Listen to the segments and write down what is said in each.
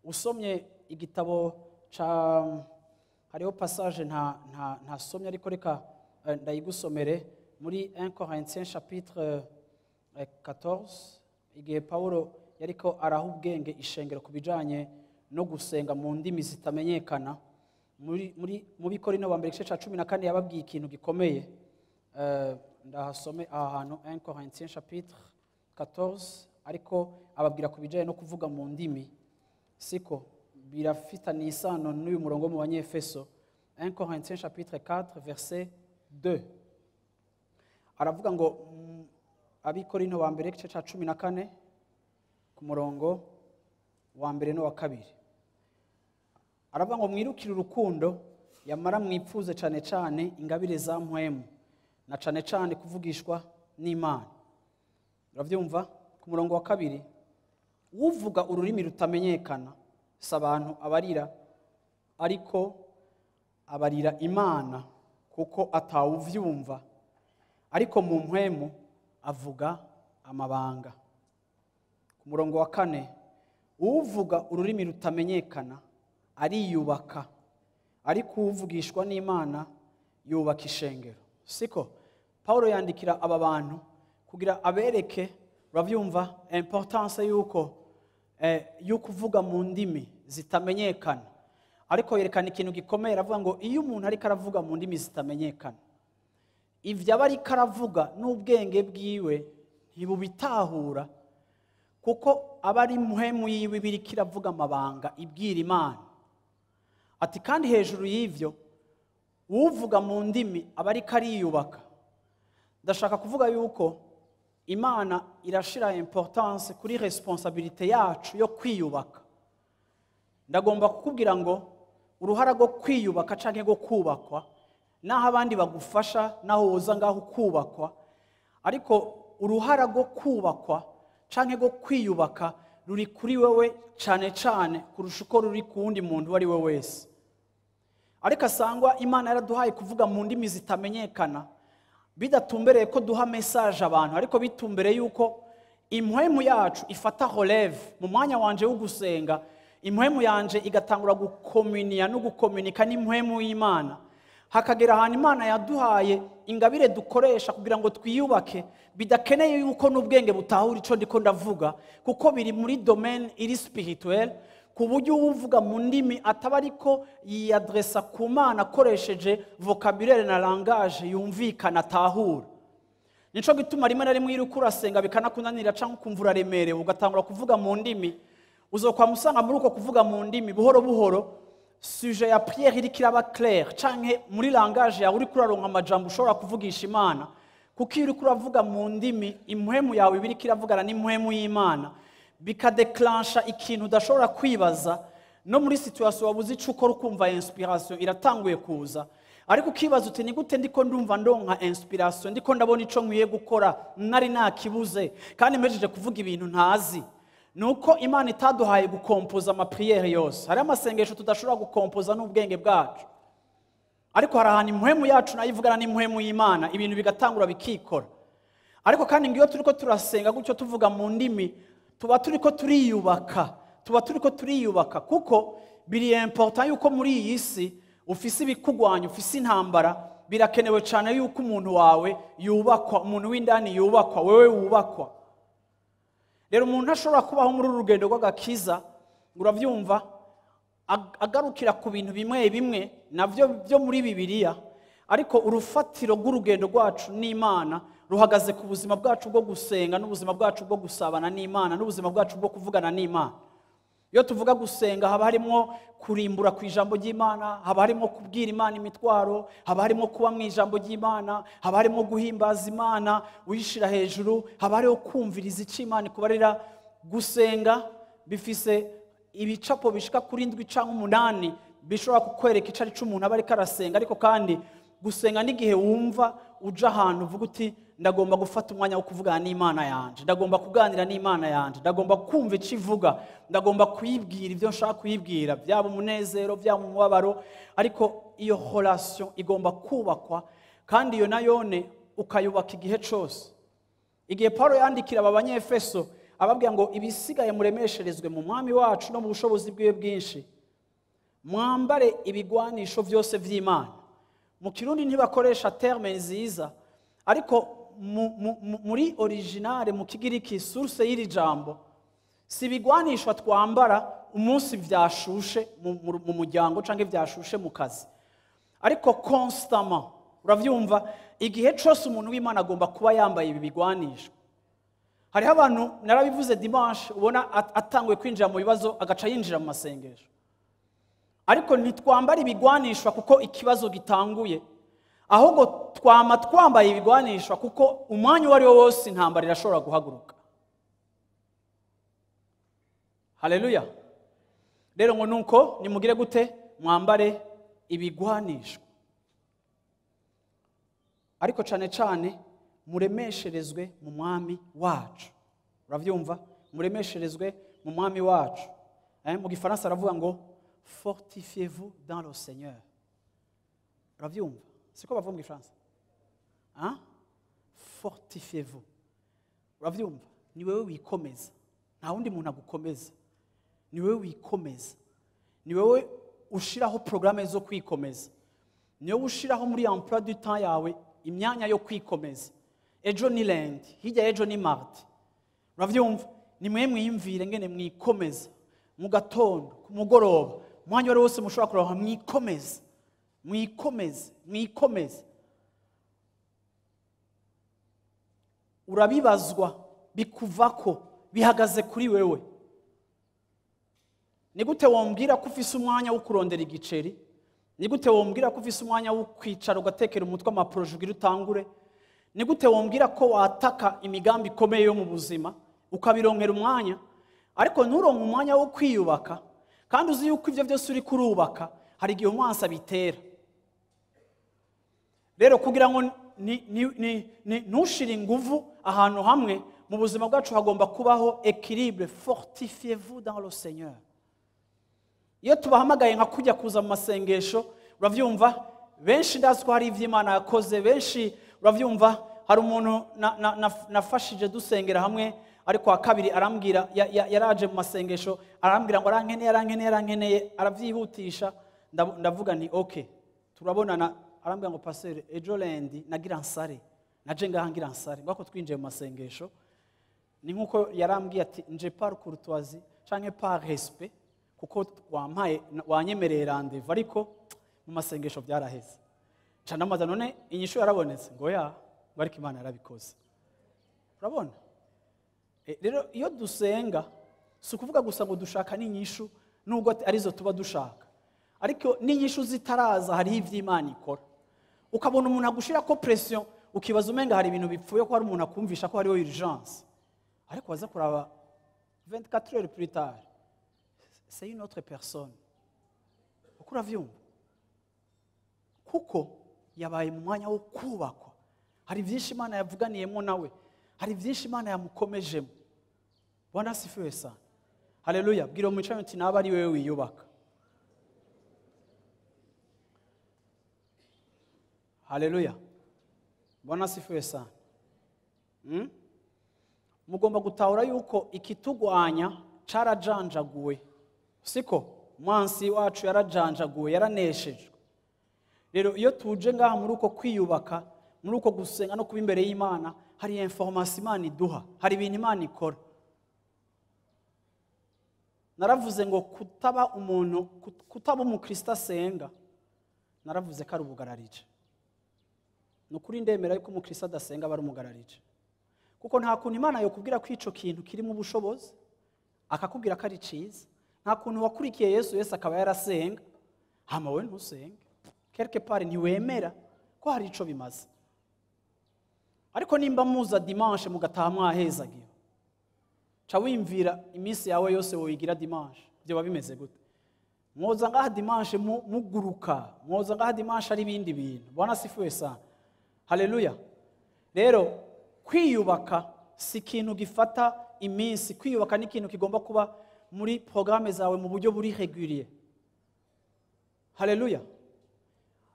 Usomye igitabo ca hariho passage nta ntasomye, ariko reka ndayigusomere muri 1 Corinthiens chapitre 14, igihe Paulo yariko araha ubwenge ishengero ku bijanye no gusenga mu ndimi zitamenyekana. Muri mu Bikorino ba mbere, igice ca 14, yababwiye ikintu gikomeye. Ndahasome aha hantu, 1 Corinthiens chapitre 14, ariko ababwira ku bijanye no kuvuga mu ndimi, siko birafitanye isano n'uyu murongo mu Banyefeso. 1 Corinthiens chapitre 4 verset 2, aravuga ngo Abikorinto ba mbere, igice ca 14, ku murongo wa mbere n'uwa kabiri, aravuga ngo: "Mwirukire urukundo, yamara mwipfuze cane cane ingabire za mpwemu, na cane cane kuvugishwa n'Imana." Uravyumva? Ku murongo wa kabiri: "Uvuga ururimi rutamenyekana si abantu abarira, ariko abarira Imana, kuko atawuvyumva, ariko mu mpwemu avuga amabanga." Ku murongo wa kane: "Uvuga ururimi rutamenyekana ariyubaka, ariko uvugishwa n'Imana yubaka ishengero." Siko Paulo yandikira aba bantu kugira abereke, uravyumva, importance yuko yo kuvuga mu ndimi zitamenyekana. Ariko yerekana ikintu gikomeye, aravuga ngo iyo umuntu ariko aravuga mu ndimi zitamenyekana, ivyo aba ariko aravuga n'ubwenge bwiwe ntibubitahura, kuko aba ari mpwemu yiwe iba iriko iravuga amabanga ibwira Imana. Ati kandi hejuru y'ivyo, uvuga mu ndimi aba ariko ariyubaka. Ndashaka kuvuga yuko Imana irashira importance kuri responsabilité yacu yo kwiyubaka. Ndagomba kukubwira ngo uruhara rwo kwiyubaka canke rwo kubakwa, naho abandi bagufasha, naho woza ngaho ukubakwa, ariko uruhara rwo kubakwa canke rwo kwiyubaka ruri kuri wewe cane cane kurusha uko ruri ku wundi muntu uwo ari we wese. Ariko asangwa Imana yaraduhaye kuvuga mu ndimi zitamenyekana, bidatumbereye ko duha message abantu, ariko bitumbereye yuko impwemu yacu ifata relève. Mu mwanya wanje wo gusenga, impwemu yanje igatangura gukomuniya no gukomunika n'impwemu y'Imana, hakagera ahantu Imana yaduhaye ingabire dukoresha kugira ngo twiyubake, bidakeneye yuko n'ubwenge butahura ico ndiko ndavuga, kuko biri muri domaine iri spirituel, ku buryo uvuga mu ndimi ataba ariko yiyadresa ku Mana akoresheje vocabulaire na langage yumvikana, atahura. Nico gituma rimwe na rimwe iyo uriko urasenga bikanakunanira, cyangwa ukumva uraremerewe, ugatangura kuvuga mu ndimi, uzokwama usanga muri uko kuvuga mu ndimi buhoro buhoro sujet ya prière iriko iraba claire, canke muri langage yawe uriko uraronka amajambo ushobora kuvugisha Imana, kuko iyo uriko uravuga mu ndimi, impwemu yawe iba iriko iravugana n'impwemu y'Imana, bikadeclansha ikintu udashobora kwibaza. No muri situation wabuze ico ukora, ukumva inspiration iratanguye kuza, ariko ukibaza uti: "Ni gute ndiko ndumva ndonka inspiration, ndiko ndabona ico nkwiye gukora nari nakibuze, kandi mpejeje kuvuga ibintu ntazi?" Nuko Imana itaduhaye gukompoza ama prières yose. Hari amasengesho tudashobora gukompoza n'ubwenge bwacu, ariko hari ahantu impwemu yacu nayo ivugana n'impwemu y'Imana, ibintu bigatangura bikikora. Ariko kandi ngo iyo turiko turasenga gutyo tuvuga mu ndimi, tuba turiko turiyubaka, tuba turiko turiyubaka, kuko biri important yuko muri iyi si ufise ibikugwanya, ufise intambara, birakenewe cyane yuko umuntu wawe yubakwa, umuntu w'indani yubakwa, wewe wubakwa. Rero umuntu ashobora kubaho muri uru rugendo rw'agakiza, urabyumva, agarukira ku bintu bimwe bimwe nabyo byo muri Bibiliya, ariko urufatiro rw'urugendo rwacu n'Imana ruhagaze ku buzima bwacu bwo gusenga, n'ubuzima bwacu bwo gusabana n'Imana, n'ubuzima bwacu bwo kuvugana n'Imana. Iyo tuvuga gusenga haba harimo kurimbura ku ijambo ry'Imana, haba harimo kubwira Imana imitwaro, haba harimo kuba mu ijambo ry'Imana, haba harimo guhimbaza Imana uyishira hejuru, haba hariho kumviriza icyo Imana ikubarira. Gusenga bifise ibicapo bishika kuri 7 canke 8 bishobora kukwereka icari c'umuntu aba ariko arasenga. Ariko kandi gusenga n'igihe wumva uja ahantu uvuga uti ndagomba gufata umwanya wo kuvugana n'Imana yanje, ndagomba kuganira n'Imana yanje, ndagomba kumva icyo ivuga, ndagomba kuyibwira ibyo nshaka kuyibwira, byaba umunezero, byaba umubabaro. Ariko iyo relation igomba kubakwa, kandi iyo nayone ukayubaka igihe cose. Igihe Paulo yandikira aba Banyefeso ababwira ngo ibisigaye muremesherezwe mu Mwami wacu no mu bushobozi bwiwe bwinshi, mwambare ibigwanisho byose vy'Imana. Mu Kirundi ntibakoresha terme nziza, ariko muri originale mu Kigiriki source y'iri jambo si ibigwanishwa twambara umunsi vyashushe mu muryango canke vyashushe mu kazi, ariko constamment. Uravyumva, igihe cose umuntu w'Imana agomba kuba yambaye ibi bigwanishwa. Hariho abantu, narabivuze dimanche, ubona atanguye kwinjira mu bibazo agaca yinjira mu masengesho. Ariko ntitwambara ibigwanishwa kuko ikibazo gitanguye, ahubwo twama twambaye ibigwanishwa kuko umwanya uwo ari wo wose intambara irashobora guhaguruka. Haleluya. Rero ngo nuko nimugire gute? Mwambare ibigwanishwa, ariko cane cane muremesherezwe mu Mwami wacu. Uravyumva? Muremesherezwe mu Mwami wacu. Mu Gifaransa aravuga ngo fortifiez-vous dans le Seigneur. Uravyumva? Siko bavuga mu Gifaransa? Hein? Fortifiez-vous. Uravyumva? Ni wewe wikomeza. Nta wundi muntu agukomeza. Ni wewe wikomeza. Ni wewe ushiraho programme zo kwikomeza. Ni wewe ushiraho muri emploi du temps yawe imyanya yo kwikomeza. Ejo ni lundi, hirya ejo ni mardi. Uravyumva? Ni mwe mwiyumvire ngene mwikomeza mu gatondo, ku mugoroba, umwanya wari wose mushobora kuronka, mwikomeze, mwikomeze, mwikomeze. Urabibazwa, bikuvako, bihagaze kuri wewe. Ni gute wombwira ko ufise umwanya wo kurondera igiceri? Ni gute wombwira ko ufise umwanya wo kwicara ugatekera umutwe amaproje ugira utangure? Ni gute wombwira ko wataka imigambi ikomeye yo mu buzima ukabironkera umwanya, ariko nturonke umwanya wo kwiyubaka, kandi uzi yuko ivyo byose uri kurubaka hari igihe umwansi abitera? Rero kugira ngo ntushire inguvu ahantu hamwe mu buzima bwacu, hagomba kubaho équilibre. Fortifiez-vous dans le Seigneur. Iyo tubahamagaye nka kujya kuza mu masengesho, uravyumva, benshi ndazi ko hari ivy'Imana yakoze, benshi uravyumva. Hari umuntu nafashije dusengera hamwe, ariko wa kabiri arambwira, yaraje mu masengesho arambwira ngo arankeneye, arankeneye, arankeneye, aravyihutisha. Ndavuga nti okay, turabonana. Arambwira ngo pasteur, ejo lundi nagira nsare, naje ngaha ngira nsare. Ngako twinjiye mu masengesho, ni nkuko yarambwiye ati nje par courtoisie canke par respect, kuko wampaye wanyemereye rendez-vous, ariko mu masengesho byaraheze. Nca ndamaza none inyishu yarabonetse, ngo ya, ariko Imana yarabikoze. Urabona? Rero iyo dusenga si ukuvuga gusa ngo dushaka n'inyishu, nubwo arizo tuba dushaka, ariko n'inyishu zitaraza hariho ivy'Imana ikora. Ukabona umuntu agushira ko pression, ukibaza umenga hari ibintu bipfuye, ko hari umuntu akumvisha ko hariho urgence, ariko waza kuraba 24 heures plus tard, c'est une autre personne. Uko uravyumva? Kuko yabaye mu mwanya wo kubakwa. Hari byinshi Imana yavuganiyemo nawe, hari byinshi Imana yamukomejemo. Bwana asifiwe sana. Haleluya. Bwira umwicaye uti naba ari wewe wiyubaka. Haleluya. Bwana asifiwe sana. Mugomba gutahura yuko ikitugwanya carajanjaguwe. Siko mwansi wacu yarajanjaguwe, yaraneshejwe. Rero iyo tuje ngaha muri uko kwiyubaka, muri uko gusenga no kuba imbere y'Imana, hari information Imana iduha, hari ibintu Imana ikora. Naravuze ngo kutaba umuntu, kutaba umukristo asenga, naravuze ko ari ubugararije. Nukuri ndemera yuko umukristo adasenga aba ari umugararije. Kuko nta kuntu Imana yokubwira ko ico kintu kirimo ubushobozi, akakubwira ko ari ciza, Nta kuntu wakurikiye Yesu, Yesu akaba yarasenga, hama wowe ntusenge. Quelque part ntiwemera ko hari ico bimaze. Ariko nimba muza dimanche mugataha mwahezagiwe, ca wimvira iminsi yawe yose woyigira dimanche, byoba bimeze gute? Mwoza ngaha dimanche muguruka, mwoza ngaha dimanche ari ibindi bintu. Bwana asifiwe sana. Haleluya. Rero kwiyubaka si ikintu gifata iminsi, kwiyubaka ni ikintu kigomba kuba muri programme zawe mu buryo buri régulier. Haleluya.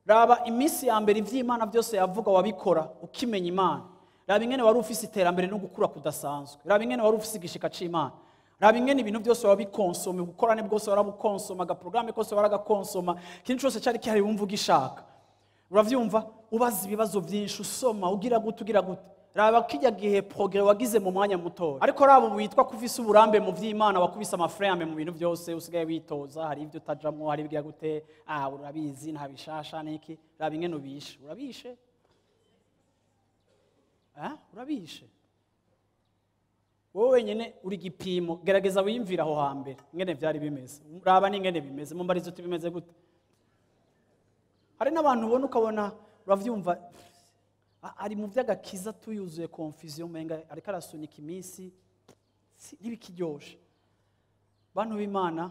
Raba iminsi ya mbere ivy'Imana byose yavuga wabikora ukimenya Imana. Raba ingene wari ufise iterambere no gukura kudasanzwe. Raba ingene wari ufise igishika c'Imana. Raba ingene ibintu byose wabikonsoma, ubukorane bwose warabukonsoma, agaprogramme kose waragakonsoma, ikintu cyose cyari kihari wumva ugishaka. Uravyumva? Ubaza ibibazo byinshi, usoma, ugira gute, ugira gute. Raba kijya gihe progrès wagize mu mwanya muto. Ariko raba witwa kuvisa uburambe mu vy'Imana, wakubise amaframe mu bintu byose, usigaye witoza, hari ibyo utajamwo, hari ibyo gute, urabizi nta bishasha niki. Raba ingene ubishe, urabishe? Urabishe? Wowe wenyene uri gipimo, gerageza wiyumvira aho hambere ingene vyari bimeze. Raba n'ingene bimeze, mumbarizo uti bimeze gute. Hari n'abantu ubona ukabona uravyumva ari mu vy'agakiza tuyuzuye confusion, umenga ariko arasunika iminsi ntibikiryoshe. Bantu b'Imana,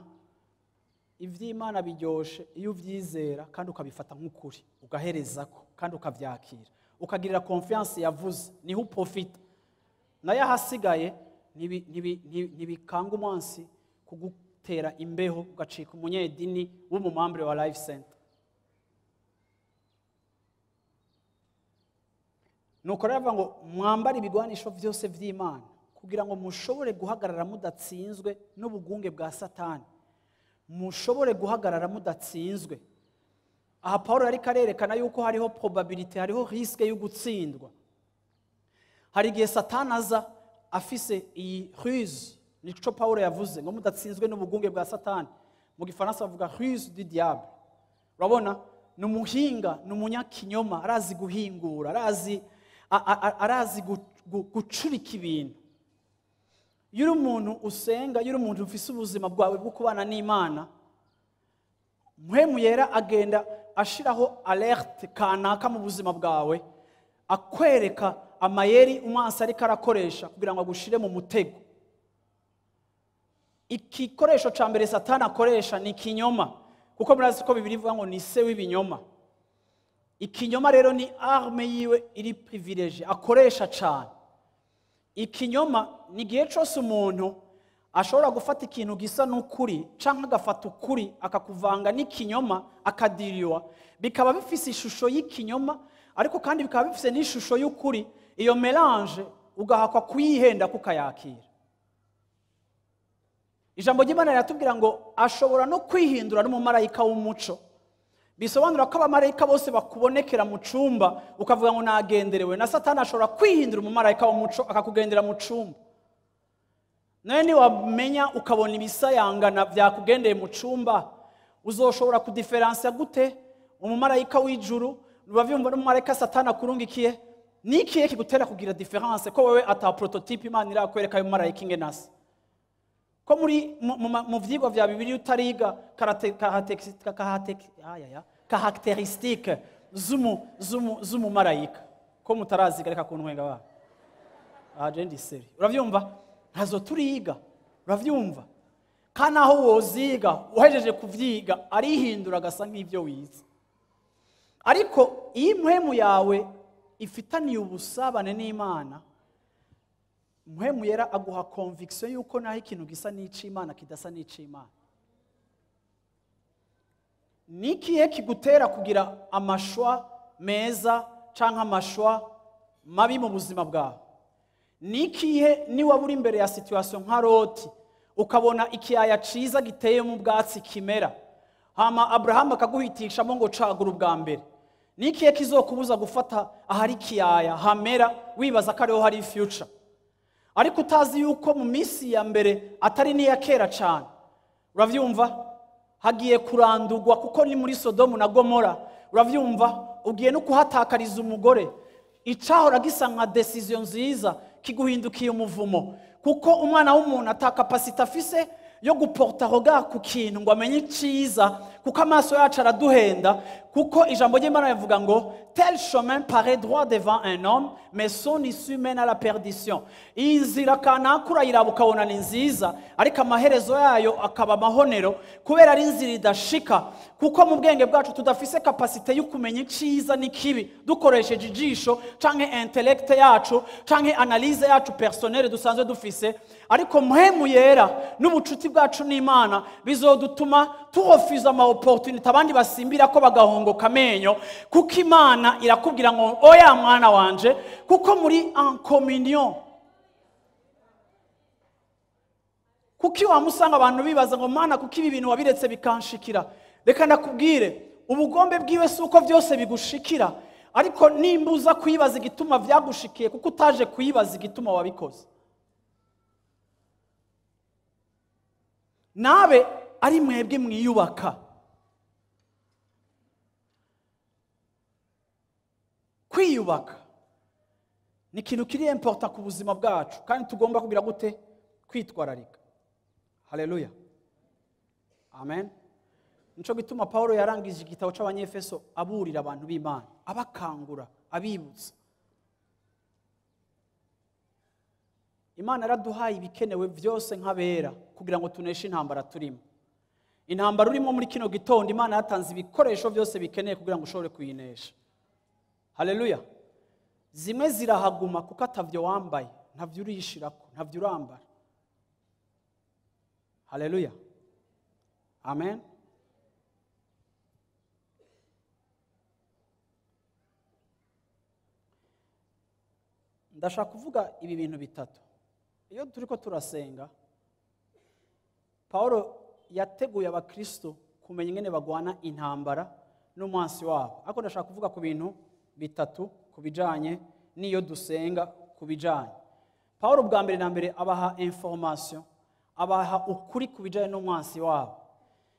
ivy'Imana biryoshe iyo uvyizera kandi ukabifata nk'ukuri, ugaherezako kandi ukavyakira, ukagirira confiance yavuze, niho uprofita. Nayo ahasigaye ntibikanga umwansi kugutera imbeho ugacika umunyedini w'umumambure wa Life Center. Nuko rero avuga ngo mwambare ibigwanisho byose vy'Imana kugira ngo mushobore guhagarara mudatsinzwe n'ubugunge bwa Satani. Mushobore guhagarara mudatsinzwe. Aha Paulo yariko arerekana yuko hariho probability, hariho risque yo gutsindwa. Hari igihe Satani aza afise iyi ruse, nico Paulo yavuze ngo mudatsinzwe n'ubugunge bwa Satani. Mu Gifaransa bavuga ruse du diable. Urabona, ni umuhinga, ni umunyakinyoma, arazi guhingura, arazi gucurika ibintu. Iyo uri umuntu usenga, iyo uri umuntu ufise ubuzima bwawe bwo kubana n'Imana, Mpwemu Yera agenda ashiraho alerte kanaka mu buzima bwawe, akwereka amayeri umwansi ariko arakoresha kugira ngo agushire mu mutego. Igikoresho ca mbere Satani akoresha ni ikinyoma, kuko murazi ko Bibiliya ivuga ngo ni se w'ibinyoma. Ikinyoma rero ni arme yiwe iri privilege akoresha cyane. Ikinyoma ni igihe cyose umuntu ashobora gufata ikintu gisa n'ukuri canke agafata ukuri akakuvanga n'ikinyoma akadiriwa, bikaba bifise ishusho y'ikinyoma ariko kandi bikaba bifise n'ishusho y'ukuri. Iyo melange ugahakwa kuyihenda kukayakira. Ijambo ry'Imana riratubwira ngo ashobora no kwihindura n'umumarayika w'umuco. Bisobanura ko abamarayika bose bakubonekera mu cumba ukavuga ngo nagenderewe, na Satani ashobora kwihindura umumarayika w'umuco akakugendera mu cumba. Nawe niwamenya ukabona ibisayangana byakugendeye mu cumba, uzoshobora kudiferansia gute umumarayika w'ijuru uravyumva n'umumarayika Satani akurungikiye? Nikiye kigutera kugira difference ko wewe ata prototype Imana irakwereka y'umumarayika ingene asa? Ko muri mu vyigwa vya Bibiliya utariga caractéristique z'umumarayika, ko mutaraziga reka kuntwenga ba agenda seri. Uravyumva? Ntazo turiga. Uravyumva? Kandi aho woziga uhejeje kuvyiga arihindura agasa nk'ivyo wize. Ariko iyo impwemu yawe ifitaniye ubusabane n'Imana, Mpwemu Yera aguha conviction yuko naho ikintu gisa n'ic'Imana kidasa n'ic'Imana. Nikihe kigutera kugira amashwa meza canke amashwa mabi mu buzima bwawe? Nikihe niba uri imbere ya situation nka Loti ukabona ikiyaya ciza giteye mu bwatsi kimera, hama Abraham akaguhitishamo ngo cagura ubwa mbere, nikihe kizokubuza gufata ahari ikiyaya hamera wibaza ko ariho hari future, ariko utazi yuko mu minsi ya mbere atari n'iya kera cyane? Uravyumva? Hagiye kurandurwa kuko ni muri Sodomu na Gomora. Uravyumva? Ugiye no kuhatakariza umugore. Icahora gisa nka decision nziza kiguhindukiye umuvumo, kuko umwana w'umuntu ata capacity afise yo guporta regard ku kintu ngo amenye iciza, kuko amaso yacu araduhenda, kuko ijambo ry'Imana rivuga ngo tel chemin paraît droit devant un homme, mais son issue mène à la perdition. Iyi nzira kanaka urayiraba ukabona ni nziza, ariko amaherezo yayo akaba amahonero, kubera ari inzira idashika, kuko mu bwenge bwacu tudafise capacité yo kumenya iciza n'ikibi dukoresheje ijisho canke intellect yacu canke analyse yacu personnelle dusanzwe dufise. Ariko Mpwemu Yera n'ubucuti bwacu n'Imana bizodutuma turefuza ama opportunité abandi basimbira ko bagahongoka amenyo, kuko Imana irakubwira ngo oya mwana wanje, kuko muri en communion. Kuki wamusanga abantu bibaza ngo Mana kuki ibi bintu wabiretse bikanshikira? Reka ndakubwire, ubugombe bwiwe si uko byose bigushikira, ariko nimbuza kwibaza igituma vyagushikiye, kuko utaje kwibaza igituma wabikoze. Nabe ari mwebwe mwiyubaka. Kwiyubaka ni ikintu kiri important ku buzima bwacu, kandi tugomba kugira gute? Kwitwararika. Haleluya, amen. Nico gituma Paulo yarangije igitabo c'Abanyefeso aburira abantu b'Imana, abakangura, abibutsa. Imana yaraduhaye ibikenewe vyose nk'abera kugira ngo tuneshe intambara turimo. Intambara urimo muri kino gitondo, Imana yatanze ibikoresho byose bikeneye kugira ngo ushobore kuyinesha. Haleluya. Zimwe zirahaguma kuko atavyo wambaye, ntavyo urishirako, ntavyo urambara. Haleluya, amen. Ndashaka kuvuga ibi bintu bitatu. Iyo turiko turasenga, Paulo yateguye abakristo kumenya ingene bagwana intambara n'umwansi wabo. Ariko ndashaka kuvuga ku bintu bitatu kubijanye n'iyo dusenga kubijanye. Paulo bwa mbere na mbere abaha information, abaha ukuri kubijanye n'umwansi wabo.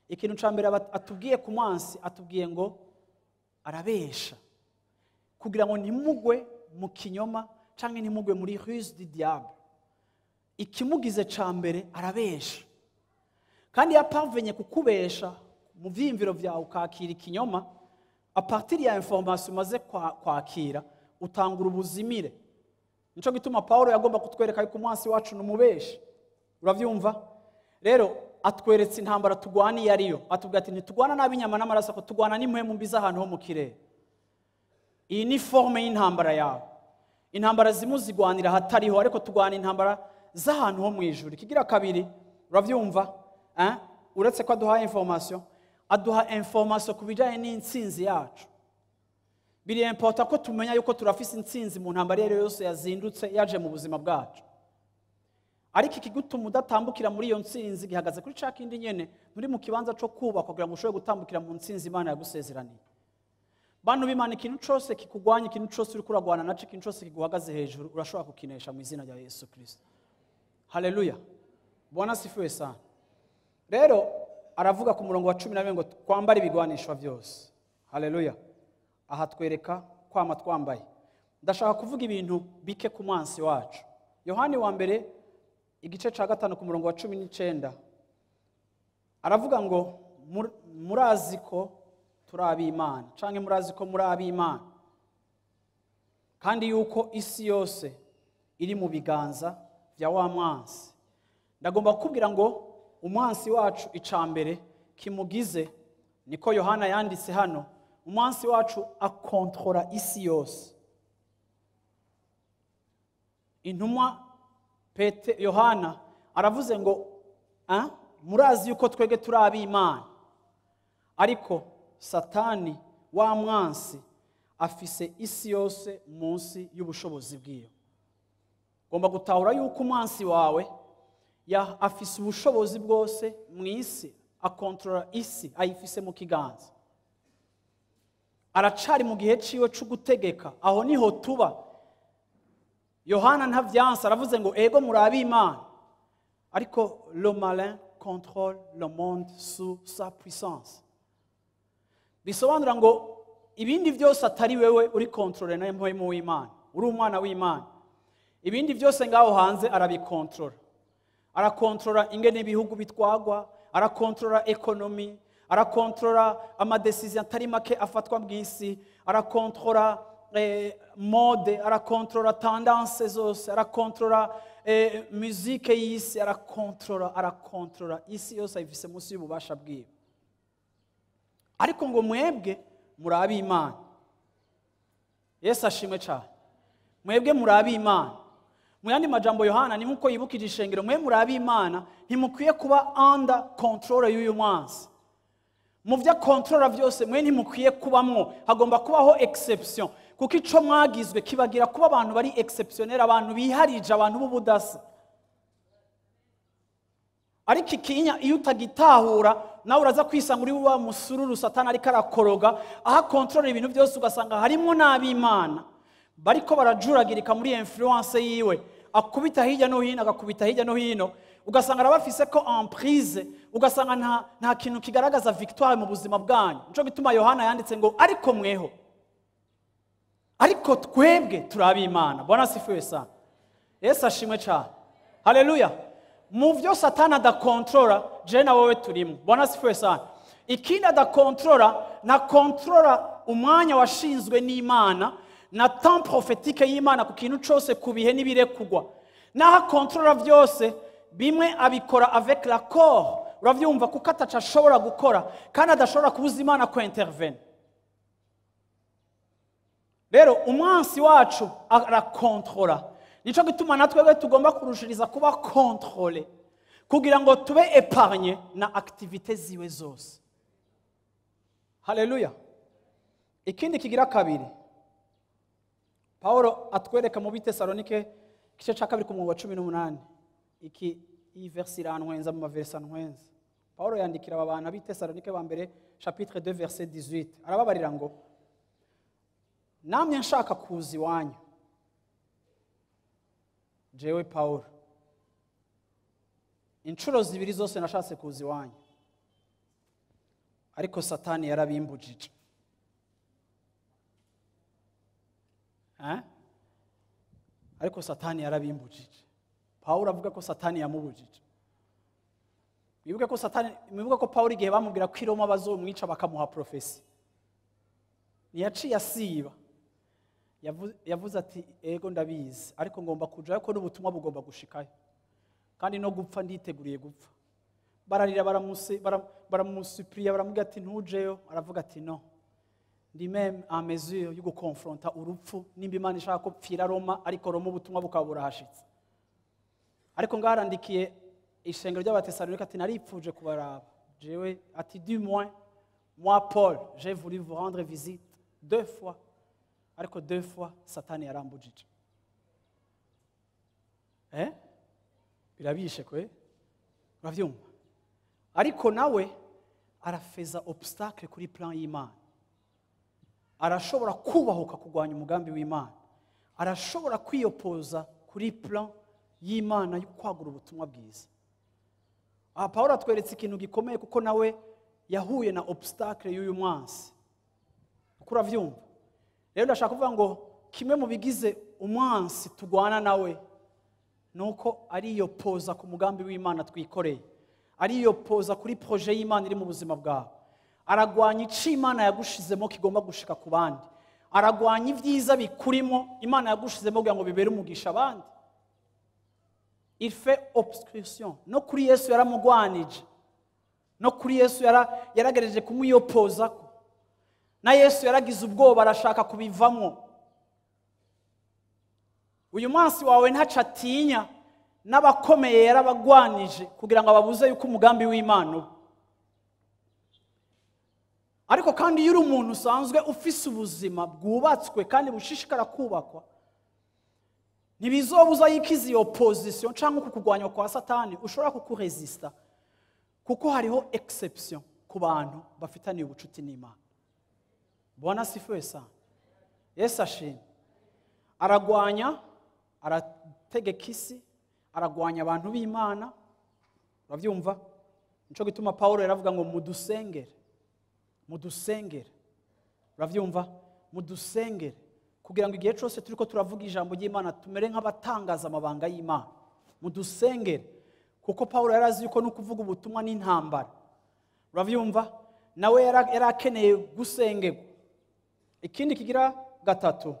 Ikintu ca mbere atubwiye ku mwansi, atubwiye ngo arabesha kugira ngo ntimugwe mu kinyoma canke ntimugwe muri ruse du diable. Ikimugize ca mbere arabesha, kandi yaparvenye kukubesha mu vyiyumviro vyawe ukakira ikinyoma. A partir ya information umaze kwakira utangura ubuzimire. Nico gituma Paulo yagomba kutwereka yuko umwansi wacu n'umubeshi. Uravyumva? Rero atweretse intambara tugwana iyo ariyo, atubwira ati ntitugwana n'ab'inyama n'amaraso, ko tugwana n'impwemu mbi z'ahantu ho mu kirere. Iyi ni forme y'intambara yawe. Intambara zimwe zigwanira ahatariho, ariko tugwana intambara z'ahantu ho mu ijuru. Ikigira kabiri, uravyumva? Uretse ko aduha information, aduha information ku bijanye n'intsinzi yacu. Biri important ko tumenya yuko turafise intsinzi mu ntambara iyo yose yazindutse yaje mu buzima bwacu. Ariko ikigutuma udatambukira muri iyo ntsinzi gihagaze kuri ca kindi nyene, nturi mu kibanza co kubakwa kugira ngo ushobore gutambukira mu ntsinzi Imana yagusezeraniye. Bantu b'Imana, ikintu cose kikugwanya, ikintu cose uriko uragwana naco, ikintu cose kiguhagaze hejuru, urashobora kukinesha mu izina rya Yesu Kristo. Haleluya, Bwana asifiwe sana. Rero aravuga ku murongo wa 12 ngo twambare ibigwanishwa byose. Haleluya. Aha twereka kwama twambaye. Ndashaka kuvuga ibintu bike ku mwansi wacu. Yohani wa mbere igice ca 5 ku murongo wa 19 aravuga ngo murazi ko turi ab'Imana, canke murazi ko muri ab'Imana, kandi yuko isi yose iri mu biganza vya wa mwansi. Ndagomba kukubwira ngo umwansi wacu icambere kimugize, niko Yohana yanditse hano, umwansi wacu akontrola isi yose. Intumwa Pete Yohana aravuze ngo murazi yuko twege turi ab'Imana, ariko Satani wa mwansi afise isi yose munsi y'ubushobozi bwiwe. Ngomba gutahura yuko umwansi wawe ya afise ubushobozi bwose mu isi, akontrola isi, ayifise mu kiganza. Aracari mu gihe ciwe co gutegeka, aho niho tuba. Yohana ntavyansa, aravuze ngo ego muri ab'Imana, ariko le malin contrôle le monde sous sa puissance. Bisobanura ngo ibindi byose atari wewe uri contrôler na mpwemu w'Imana, uri umwana w'Imana. Ibindi byose ngaho hanze arabikontrola. Arakontorora ingene ibihugu bitwagwa, arakontorora économie, arakontorora ama décisions atari make afatwa mu isi, arakontorora mode, arakontorora tendance zose, arakontorora musique y'isi, arakontorora isi yose, ayifise munsi y'ububasha bwiwe. Ariko ngo mwebwe muri ab'Imana. Yesu ashimwe cyane. Mwebwe muri ab'Imana. Mu yandi majambo, Yohana ni nkuko yibukije ishengero: mwe muri ab'Imana, ntimukwiye kuba under control y'uyu mwansi. Mu byo akontorora byose, mwe ntimukwiye kubamwo, hagomba kubaho exception, kuko ico mwagizwe kibagira kuba abantu bari exceptionnel, abantu biharije, abantu b'ubudasa. Ariko ikinya iyo utagitahura, nawe uraza kwisanga uri wa musururu Satani ariko arakoroga, aho akontorora ibintu byose, ugasanga harimo n'ab'Imana bariko barajuragirika muri influence yiwe, akubita hirya no hino, agakubita hirya no hino, ugasanga arabafise ko emprise, ugasanga nta kintu kigaragaza victoire mu buzima bwanyu. Nico gituma Yohana yanditse ngo: "Ariko mweho, ariko twebwe turi ab'Imana." Bwana asifiwe sana. Yesu ashimwe cyane. Haleluya. Mu byo Satani adakontorora, je na wowe turimo. Bwana asifiwe sana. Ikindi adakontorora, nakontorora umwanya washinzwe n'Imana na temps prophétique y'Imana ku kintu cyose, ku bihe n'ibirekugwa. Naho akontorora byose, bimwe abikora avec l'accord, urabyumva, kuko ataca ashobora gukora kandi adashobora kubuza Imana ko intervene. Rero umwansi wacu arakontorora, nico gituma natwebwe tugomba kurushiriza kuba contrôlé, kugira ngo tube épargnés na activités ziwe zose. Haleluya. Ikindi kigira kabiri Paulo atwereka mu Bitesalonike, igice cya 2, ku murongo wa 18. Iki, iyi verset irantwenza mu ma versets antwenza. Paulo yandikira aba bantu ab'Itesalonike ba mbere, chapitre 2, verset 18, arababarira ngo: "Namye nshaka kuza iwanyu, jewe Paulo, inshuro zibiri zose nashatse kuza iwanyu, ariko Satani yarabimbujije." Eh? Ariko Satani yarabimbujije. Pawulo avuga ko Satani yamubujije. Mwibuke ko Pawulo, igihe bamubwira ko i Roma bazomwica, bakamuha prophétie, ntiyaciye asiba. Yavuze ati: "Ego, ndabizi, ariko ngomba kujayo, ko n'ubutumwa bugomba gushikayo, kandi no gupfa nditeguriye gupfa." Bararira, baramusupuriya, baramubwira ati: "Ntujeyo." Aravuga ati: "No, ndi même en mesure yo gukonfronta urupfu, nimba Imana ishaka ko pfira Roma, ariko Roma ubutumwa bukaba burahashitse." Ariko ngaho arandikiye ishengero ry'Abatesalonika ati: "Naripfuje kubaraba jewe." Ati: "Du moins moi Paul, j'ai voulu vous rendre visite deux fois, ariko deux fois Satani yarambujije." Birabishe kwe, uravyumva? Ariko nawe arafeza obstacle kuri plan y'Imana, arashobora kubahuka kurwanya umugambi w'Imana, arashobora kwiyopoza kuri plan y'Imana yo kwagura ubutumwa bwiza. Aha Paul atweretse ikintu gikomeye, kuko nawe yahuye na obstacle y'uyu mwansi, uko uravyumva. Rero ndashaka kuvuga ngo kimwe mu bigize umwansi turwana nawe ni uko ariyopoza ku mugambi w'Imana twikoreye, ariyopoza kuri projet y'Imana iri mu buzima bwawe, aragwanya icyo Imana yagushizemo kigomba gushika ku bandi, aragwanya ibyiza bikurimo Imana yagushizemo kugira ngo bibere umugisha abandi. Il fait obstruction. No kuri Yesu yaramugwanije, no kuri Yesu yaragerageje kumwiyopozako, na Yesu yaragize ubwoba, arashaka kubivamo. Uyu munsi wawe ntaco atinya, n'abakomeye yarabagwanije kugira ngo ababuze yuko umugambi w'Imana uba. Ariko kandi iyo uri umuntu usanzwe ufise ubuzima bwubatswe kandi bushishikara kubakwa, ntibizobuza yuko izi opposition cyangwa uku kurwanya kwa Satani ushobora kukuresista, kuko hariho exception ku bantu bafitaniye ubucuti n'Imana. Bwana asifiwe sana. Yesu ashimwe. Aragwanya, arategeka isi, aragwanya abantu b'Imana, urabyumva? Nico gituma Paulo yaravuga ngo: "Mudusengere, mudusengere." Urabyumva? Mudusengere kugira ngo igihe cyose turiko turavuga ijambo ry'Imana tumere nk'abatangaza amabanga y'Imana. Mudusengere. Kuko Pawulo yari azi yuko no kuvuga ubutumwa n'intambara. Uravyumva? Nawe yari akeneye gusengerwa. Ikindi kigira gatatu,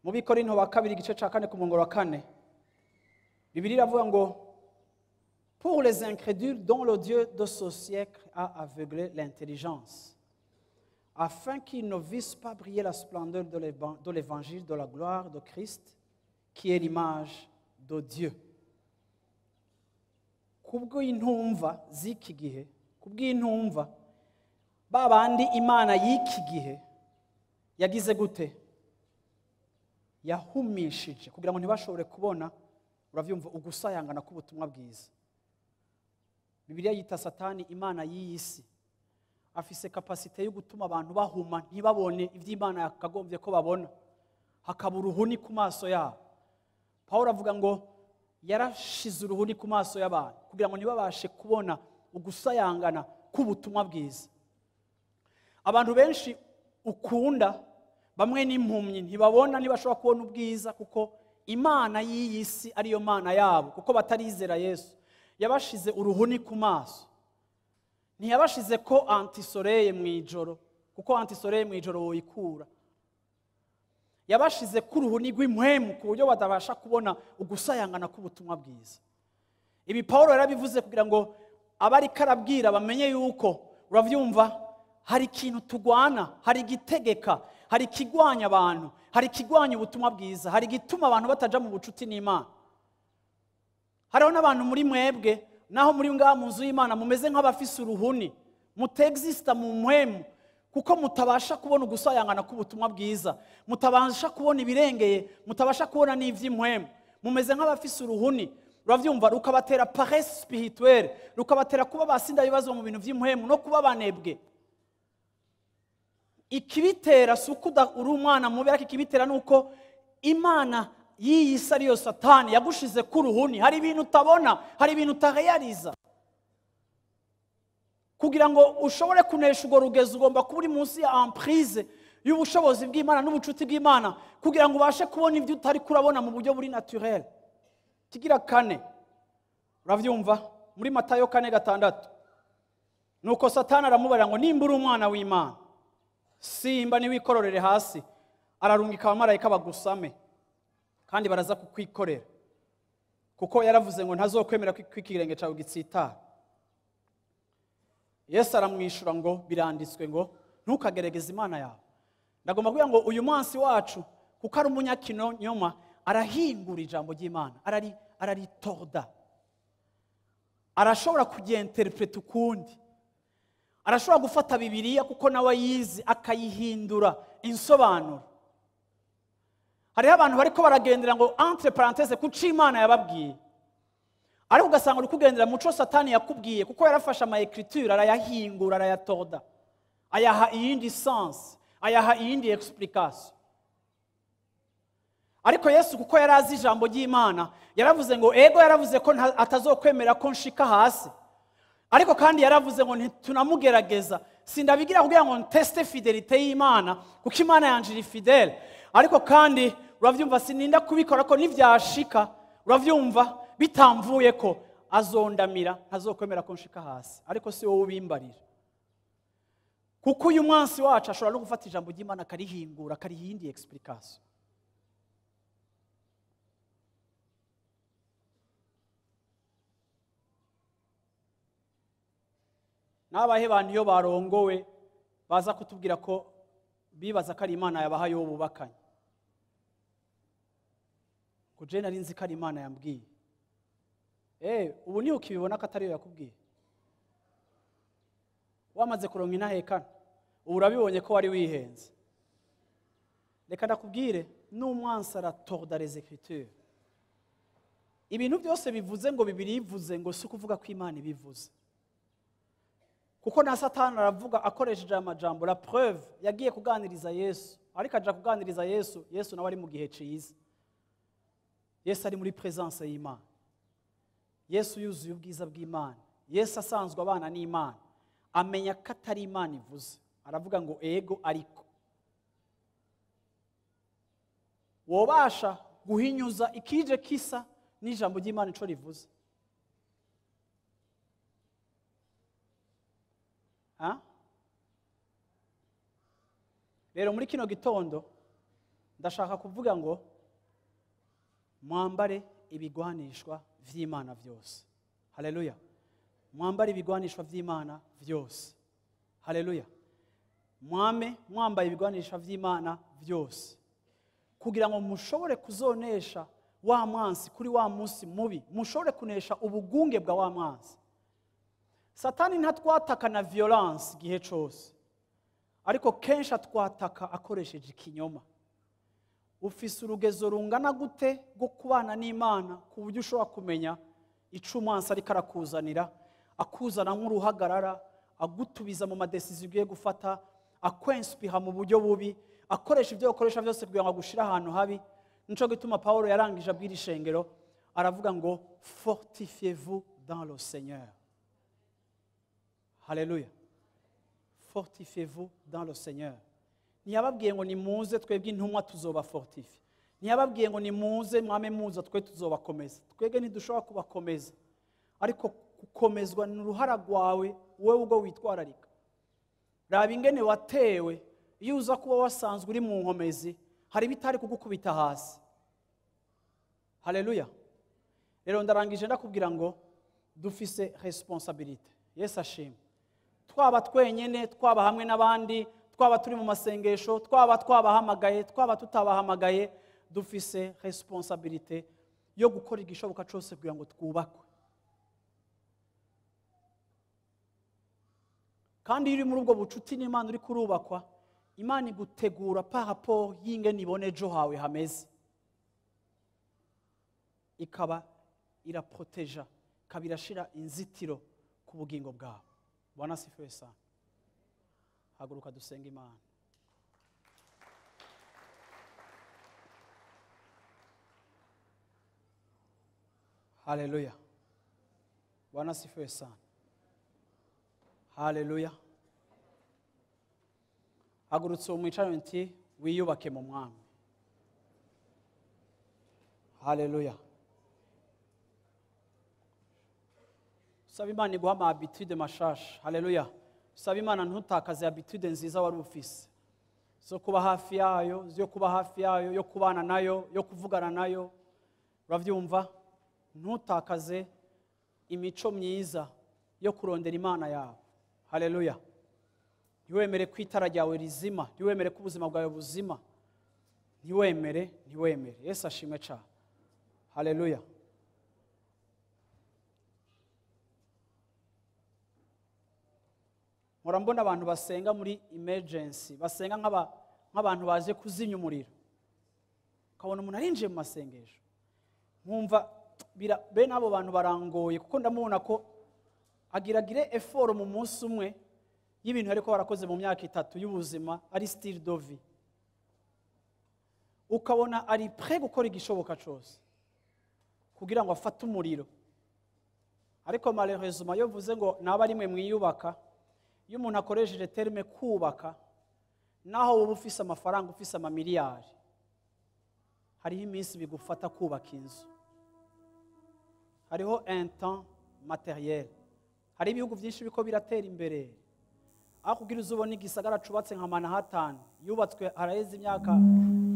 mu Bikorinto ba kabiri igice ca 4 ku murongo wa 4, Bibiliya iravuga ngo pour les incrédules dont le Dieu de ce siècle a aveuglé l'intelligence, afin qu'ils ne vissent pas briller la splendeur de l'évangile de la gloire de Christ, qui est l'image de Dieu. Kubw'intumva z'iki gihe, kubw'intumva babandi Imana y'iki gihe yagize gute? Yahumishije kugira ngo ntibashobore kubona, uravyumva, ugusayangana k'ubutumwa bwiza. Bibiliya yita Satani Imana y'iyi si. Afise kapasite yo gutuma abantu bahuma ntibabone ivy'Imana yakagombye ko babona, hakaba uruhuni ku maso yabo. Pawulo avuga ngo yarashize uruhuni ku maso y'abantu kugira ngo ntibabashe kubona ugusayangana k'ubutumwa bwiza. Abantu benshi ukunda bamwe n'impumyi ntibabona, ntibashobora kubona ubwiza kuko Imana y'iyi si ariyo Mana yabo, kuko batarizera Yesu. Yabashize uruhuni ku maso. Ntiyabashize ko antisoreye mu ijoro, kuko antisoreye mu ijoro woyikura. Yabashize ko uruhuni rw'impwemu ku buryo badabasha kubona ugusayangana k'ubutumwa bwiza. Ibi Pawulo yarabivuze kugira ngo abari karabwira bamenye yuko, uravyumva, hari ikintu tugwana, hari igitegeka, hari ikigwanya abantu, hari ikigwanya ubutumwa bwiza, hari igituma abantu bataja mu bucuti n'Imana. Hariho n'abantu muri mwebwe, naho muri ngaha mu nzu y'Imana mumeze nk'abafise uruhuni, mutexista mu mpwemu, kuko mutabasha kubona ugusayangana k'ubutumwa bwiza, mutabasha kubona ibirengeye, mutabasha kubona n'ivy'impwemu. Mumeze nk'abafise uruhuni, uravyumva, rukabatera paresse spirituelle, rukabatera kuba basinda ibibazo mu bintu vy'impwemu no kuba banebwe. Ikibitera si uko uri umwana mubi, ariko ikibitera ni uko Imana y'iyi si ariyo Satani yagushize ku ruhuni. Hari ibintu utabona, hari ibintu utarealiza. Kugira ngo ushobore kunesha urwo rugezo, ugomba kuba uri munsi ya emprise y'ubushobozi bw'Imana n'ubucuti bw'Imana, kugira ngo ubashe kubona ibyo utari kurabona mu buryo buri naturel. Kigira kane, uravyumva, muri Matayo 4:6, nuko Satani aramubarira ngo nimba uri umwana w'Imana, simba niwikororere hasi, ararungika abamarayika bagusame kandi baraza kukwikorera, kuko yaravuze ngo ntazokwemera ko ikirenge cyawe gitsitara. Yesu aramwishura ngo biranditswe ngo ntukagerageze Imana yawe. Ndagomba kuvuga ngo uyu munsi wacu, kuko ari umunyakinyoma, arahingura ijambo ry'Imana, araritorda, arashobora kuryinterpreta ukundi, arashobora gufata Bibiliya kuko nawe ayizi akayihindura insobanuro. Hariho abantu bariko baragendera ngo entre parenthèses kuco Imana yababwiye, ariko ugasanga uri kugendera muco Satani yakubwiye, kuko yarafashe ama écriture arayahingura, arayatoda, ayaha iyindi sens, ayaha iyindi explication. Ariko Yesu kuko yarazi ijambo ry'Imana, yaravuze ngo ego, yaravuze ko atazokwemera ko nshika hasi, ariko kandi yaravuze ngo ntitunamugerageza, sindabigira kugira ngo nteste fidelité y'Imana, kuko Imana yanje iri fidèle. Ariko kandi uravyumva, sininda kubikora ko nivyashika, uravyumva, bitamvuye ko azondamira, ntazokwemera ko nshika hasi. Ariko si wowe ubimbarira, kuko uyu mwansi wacu ashobora no gufata ijambo ry'Imana akarihingura, akariha iyindi explication. N'abahe bantu iyo barongowe baza kutubwira ko bibaza ko ari Imana yabahaye uwo bubakanye, ngo je nari nzi ko ari Imana yambwiye. Ubu ni ukibibona ko atariyo yakubwiye, wamaze kuronka intahekana, ubu urabibonye ko wari wihenze. Reka ndakubwire, n'umwansi aratorda les écritures. Ibintu byose bivuze ngo Bibiliya ivuze ngo si ukuvuga ko Imana ibivuze, kuko na Satani aravuga akoresheje amajambo. La preuve, yagiye kuganiriza Yesu, ariko aja kuganiriza Yesu, Yesu nawe ari mu gihe ciza, Yesu ari muri présence y'Imana, Yesu yuzuye ubwiza bw'Imana, Yesu asanzwe abana n'Imana, amenya ko atari Imana ivuze, aravuga ngo ego, ariko wobasha guhinyuza ikije kisa n'ijambo ry'Imana ico rivuze. Ha? Rero muri kino gitondo ndashaka kuvuga ngo mwambare ibigwanishwa vy'Imana vyose. Haleluya. Mwambare ibigwanishwa vy'Imana vyose. Haleluya. Mwame mwambaye ibigwanishwa vy'Imana vyose, kugira ngo mushobore kuzonesha wa mwansi kuri wa munsi mubi, mushobore kunesha ubugunge bwa wa mwansi. Satani ntatwataka na violence gihe cose, ariko kenshi atwataka akoresheje ikinyoma. Ufise urugezo rungana gute rwo kubana n'Imana ku buryo ushobora kumenya ico umwansi ariko arakuzanira, akuzana nk'uruhagarara, agutubiza mu madesiziyo ugiye gufata, akwenspira mu buryo bubi, akoresha ibyo akoresha byose kugira ngo agushire ahantu habi. Nico gituma Paulo yarangije abwira ishengero aravuga ngo fortifiez-vous dans le Seigneur. Haleluya. Fortifiez-vous dans le Seigneur. Ntiyababwiye ngo nimuze twebwe intumwa tuzoba fortifie. Ntiyababwiye ngo nimuze mwame muza twe tuzobakomeza. Twebwe ntidushobora kubakomeza, ariko gukomezwa ni uruhara rwawe wewe ubwo witwararika. Raba ingene watewe, iyo uza kuba wasanzwe uri mu nkomezi hari bitari kugukubita hasi. Haleluya. Rero ndarangije ndakubwira ngo dufise responsabilité. Yesu ashimwe. Twaba twenyene, twaba hamwe n'abandi, twaba turi mu masengesho, twaba twabahamagaye, twaba tutabahamagaye, dufise responsabilité yo gukora igishoboka cyose kugira ngo twubakwe. Kandi iyo uri muri ubwo bucuti n'Imana uri kurubakwa, Imana igutegura par rapport y'ingene ibone ejo hawe hameze, ikaba iraproteja, ikaba irashira inzitiro ku bugingo bwawe. Bwana asifiwe sana. Haguruka dusenge Imana. Haleluya. Bwana asifiwe sana. Haleluya. Hagurutse umwicaro nti wiyubake mu mwami. Haleluya. Saba Imana iguha ama habitude mashasha. Haleluya. Saba Imana ntutakaze habitude nziza wari ufise, zo kuba hafi yayo, zo kuba hafi yayo, yo kubana nayo, yo kuvugana nayo. Uravyumva? Ntutakaze imico myiza yo kurondera Imana yawe. Haleluya. Ntiwemere ko itara ryawe rizima, ntiwemere ko ubuzima bwawe buzima. Ntiwemere, ntiwemere. Yesu ashimwe cyane. Haleluya. Mpora mbona abantu basenga muri emergency, basenga nk'abantu baje kuzimya umuriro. Ukabona umuntu arinjiye mu masengesho, nkumva bene abo bantu barangoye, kuko ndamubona ko agiragire effort mu munsi umwe y'ibintu ariko barakoze mu myaka 3 y'ubuzima, ari style de vie. Ukabona ari prêt gukora igishoboka cyose kugira ngo afate umuriro. Ariko malheureusement iyo mvuze ngo naba rimwe mwiyubaka, iyo umuntu akoresheje terme kubaka, naho wowe ufise amafaranga, ufise amamiliyari, hariho iminsi bigufata kubaka inzu, hariho un temps matériel. Hari ibihugu byinshi biko biratera imbere, aho kugira uzubone igisagara cubatse nka Manhattan yubatswe haraheze imyaka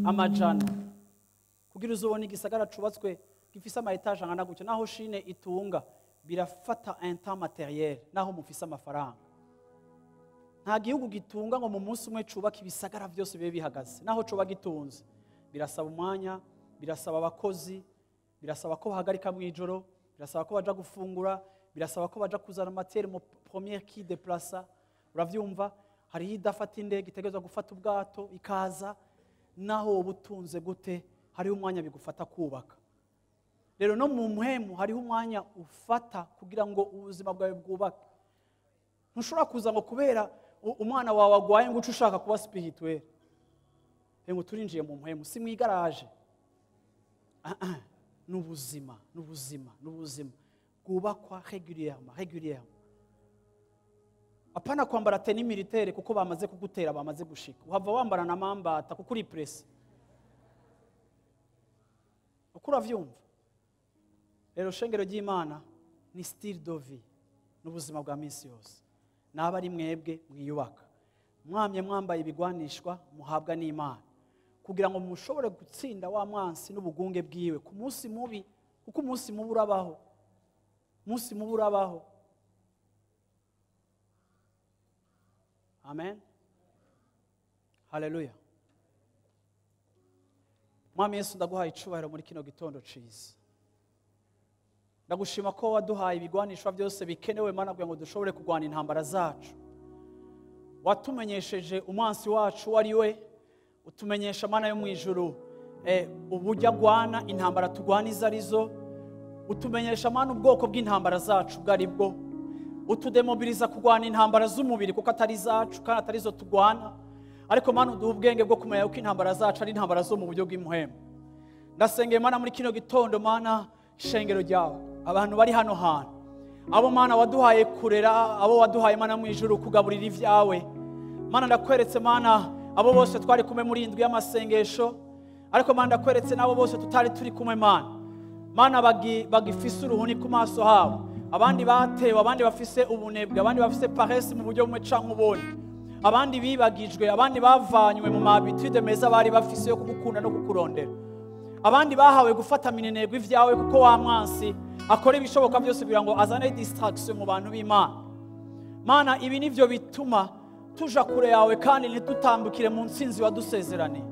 amajana, kugira uzubone igisagara cubatswe gifise ama etage angana gutyo, naho Chine itunga, birafata un temps matériel, naho mufise amafaranga. Nta gihugu gitunga ngo mu munsi umwe cubaka ibisagara byose bibe bihagaze, naho coba gitunze birasaba umwanya, birasaba abakozi, birasaba ko bahagarika mu ijoro, birasaba ko baja gufungura, birasaba ko baja kuzana matière mu première qui déplaça. Uravyumva? Hari idafata indege itegerezwa gufata ubwato ikaza, naho ubutunze gute hariho umwanya bigufata kubaka. Rero no mu mpemu hariho umwanya ufata kugira ngo ubuzima bwawe bwubake. Ntushobora kuza ngo kubera umwana wawe agwaye ngo uce ushaka kuba spirituel, ngo turinjiye mu mpemu, si mu igaraje. N'ubuzima, n'ubuzima, n'ubuzima bwubakwa régulièrement, régulièrement. Apana kwambara tenue militaire kuko bamaze kugutera, bamaze gushika. Uhava wambara na mambata kuko uri presse. Uko uravyumva? Rero shengero ry'Imana ni style de vie, n'ubuzima bwa minsi yose. Naba ari mwebwe mwiyubaka, mwamye mwambaye ibigwanishwa muhabwa n'Imana, kugira ngo mushobore gutsinda wa mwansi n'ubugunge bwiwe ku munsi mubi, kuko umunsi mubi urabaho. Umunsi mubi urabaho. Amen. Haleluya. Mwami Yesu, ndaguhaye icubahiro muri kino gitondo ciza. Ndagushima ko waduhaye ibigwanishwa byose bikenewe, Mana, kugira ngo dushobore kurwana intambara zacu. Watumenyesheje umwansi wacu wari we, utumenyesha, Mana yo mu ijuru, uburyo agwana intambara turwana izo arizo, utumenyesha, Mana, ubwoko bw'intambara zacu ubwo ari bwo, utudemobiliza kurwana intambara z'umubiri kuko atari zacu kandi atari zo turwana, ariko Mana uduha ubwenge bwo kumenya yuko intambara zacu ari intambara zo mu buryo bw'imuhemu. Ndasengeye, Mana, muri kino gitondo, Mana, ishengero ryawe, abantu bari hano hantu, abo Mana waduhaye kurera, abo waduhaye, Mana, mu ijuru kugaburira ivyawe. Mana, ndakweretse, Mana, abo bose twari kumwe muri indwi y'amasengesho, ariko Mana ndakweretse n'abo bose tutari turi kumwe, Mana. Mana, bagifise uruhuni ku maso habo, abandi batewe, abandi bafise ubunebwe, abandi bafise paresse mu buryo bumwe canke ubundi, abandi bibagijwe, abandi bavanywe mu habitude meza bari bafise yo kugukunda no kukurondera, abandi bahawe gufata minenegwe ivyawe, kuko wa mwansi akora ibishoboka byose kugira ngo azane distraction mu bantu b'Imana. Mana, ibi nivyo bituma tuja kure yawe kandi ntitutambukire mu ntsinzi wadusezeraniye.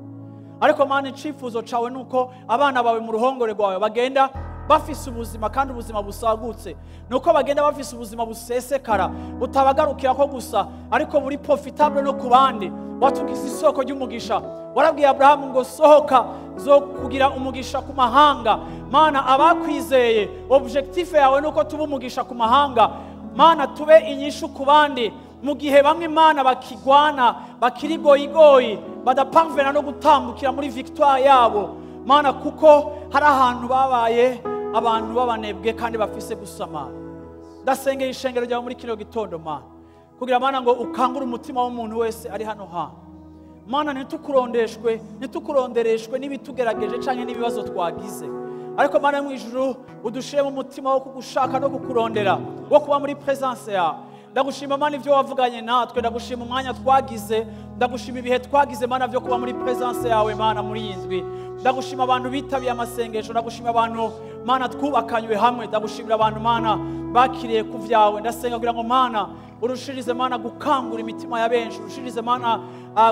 Ariko Mana, icifuzo cawe nuko abana bawe mu ruhongore rwawe bagenda bafise ubuzima kandi ubuzima busagutse, nuko bagenda bafise ubuzima busesekara butabagarukira ko gusa, ariko buri profitable no ku bandi. Watugize isoko ry'umugisha. Warabwiye Abrahamu ngo sohoka zo kugira umugisha ku mahanga. Mana, abakwizeye, objectif yawe nuko tuba umugisha ku mahanga. Mana, tube inyishu ku bandi mu gihe bamwe, Mana, bakigwana, bakiri goyigoyi, badaparvena no gutambukira muri victoire yabo, Mana, kuko hari ahantu babaye abantu b'abanebwe kandi bafise gusamara. Ndasengeye ishengero ryawe muri kino gitondo, Mana, kugira, Mana, ngo ukangure umutima w'umuntu wese ari hano hantu. Mana, ntitukurondeshwe, ntitukurondereshwe n'ibitugerageje canke n'ibibazo twagize, ariko Mana mu ijuru udushire mu mutima wo kugushaka no kukurondera, wo kuba muri presence yawe. Ndagushima, Mana, ivyo wavuganye natwe, ndagushima umwanya twagize, ndagushima ibihe twagize, Mana, vyo kuba muri presence yawe, Mana, muri iyi ndwi. Ndagushima abantu bitabiye amasengesho, ndagushima abantu, Mana, twubakanywe hamwe, ndagushimira abantu, Mana, bakiriye ku vyawe. Ndasenga kugira ngo, Mana, urushirize, Mana, gukangura imitima ya benshi, urushirize, Mana,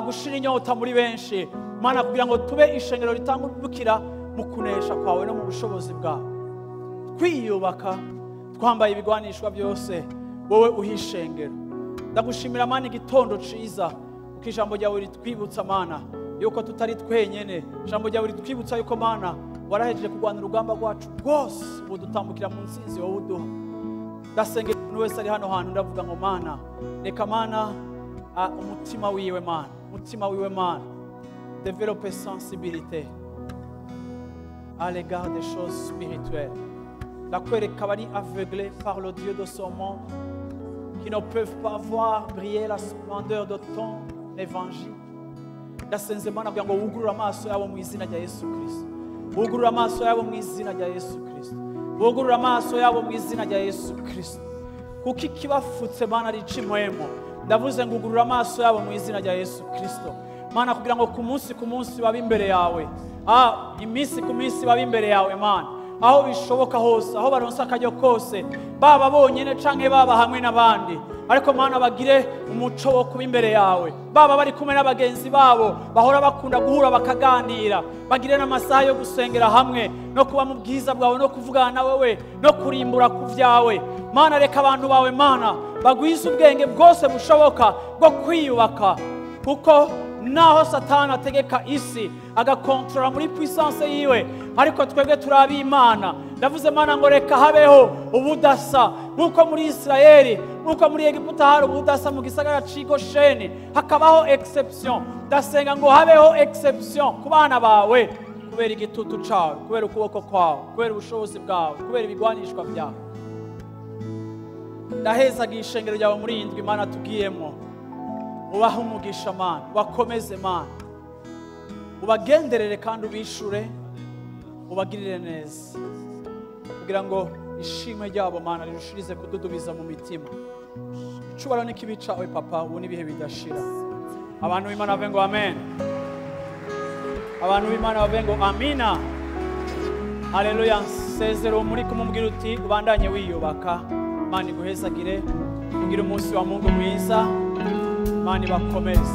gushira inyota muri benshi, Mana, kugira ngo tube ishengero ritangukira mu kunesha kwawe no mu bushobozi bwawe, twiyubaka twambaye ibigwanishwa byose wowe uhishengero. Ndagushimira, Mana, igitondo ciza, kuko ijambo ryawe ritwibutsa, Mana, yuko tutari twenyene. Ijambo ryawe ritwibutsa yuko, Mana, warahejeje kurwana urugamba rwacu rwose, ubu dutambukira mu ntsinzi wowe uduha. Ndasengera umuntu wese ari hano hantu, ndavuga ngo Mana, reka, Mana, umutima wiwe, Mana, umutima wiwe, Mana, développe sensibilité à l'égard des choses spirituelles. Ndakwereka abari aveuglés par le Dieu de ce monde, qui ne peuvent pas voir briller la splendeur de ton évangile. Ndasenze, Mana, kugira ngo wugurure amaso yabo mu izina rya Yesu Kristo, wugurure amaso yabo mu izina rya Yesu Kristo, wugurure amaso yabo mu izina rya Yesu Kristo, kuko ikibafutse, Mana, ari ic'impwemu. Ndavuze ngo ugurure amaso yabo mu izina rya Yesu Kristo, Mana, kugira ngo ku munsi babe imbere yawe, iminsi ku minsi babe imbere yawe, Mana, aho bishoboka hose, aho baronse akaryo kose, baba bonyene canke baba hamwe n'abandi, ariko Mana bagire umuco wo kuba imbere yawe, baba bari kumwe n'abagenzi babo bahora bakunda guhura bakaganira, bagire n'amasaha yo gusengera hamwe no kuba mu bwiza bwawe no kuvugana na wewe no kurimbura ku vyawe. Mana, reka abantu bawe, Mana, bagwize ubwenge bwose bushoboka bwo kwiyubaka, kuko naho Satani ategeka isi agakontorora muri puissance yiwe, ariko twebwe turi ab'Imana. Ndavuze, Mana, ngo reka habeho ubudasa nk'uko muri Isirayeli, nk'uko muri Egiputa hari ubudasa, mu gisagara c'i Gosheni hakabaho exception. Ndasenga ngo habeho exception ku bana bawe, kubera igitutu cawe, kubera ukuboko kwawe, kubera ubushobozi bwawe, kubera ibigwanishwa byawe. Ndahezaga ishengero ryawe muri iyi ndwi, Mana, tugiyemo. Ubahe umugisha, Mana, ubakomeze, Mana, ubagenderere kandi ubishure, ubagirire neza, kugira ngo ishimwe ryabo, Mana, rirushirize kududubiza mu mitima. Icubahiro n'ikibi cawe Papa, ubu n'ibihe bidashira. Abantu b'Imana bavuge ngo amen. Abantu b'Imana bavuge ngo amina. Haleluya. Nsezero muri kumubwira uti ubandanye wiyubaka. Imana iguhezagire, ugire umunsi wa Mungu mwiza. Imana ibakomeze.